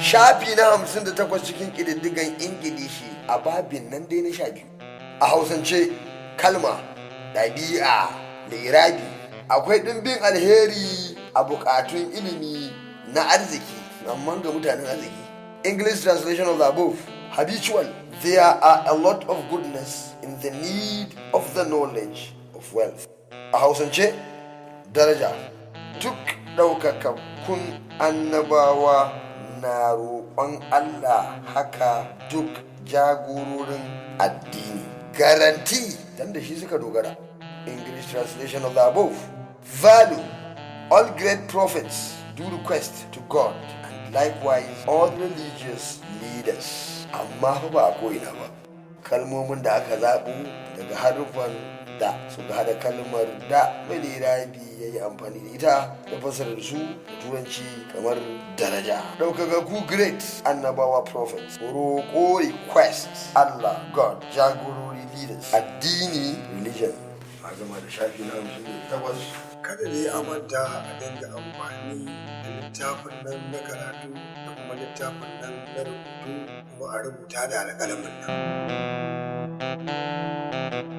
Shafi na 58 cikin ƙididdigan Ingilishi a babin nan dai na 12. A Hausance, kalma, ɗabi'a, lirabi. Akwai ɗimbin alheri a buƙatun ilimi na arziki, amma ga mutanen arziki. English translation of the above. Habitual. There are a lot of goodness in the need of the knowledge of wealth. A Hausance, daraja. Duk ɗaukakakkun annabawa na roƙon Allah, haka duk jagororin addini. Guarantee, dan da shi suka dogara. English translation of the above. Value. All great prophets do request to God and likewise all religious leaders. Amma fa ba a ko'ina ba. Kalmomin da aka zaɓo daga haruffan da suka hada kalmar da mai lirabi ya yi amfani da ita da fasarar su da Turanci kamar daraja. Ɗaukakaku, great, annabawa, prophets, roƙo, request, Allah, God, jagorori, leaders, addini, religion. A gama da shafi na 58. Kada dai a manta a dinga amfani da littafin nan na karatu da kuma littafin nan na rubutu, kuma a rubuta da alƙalamin nan.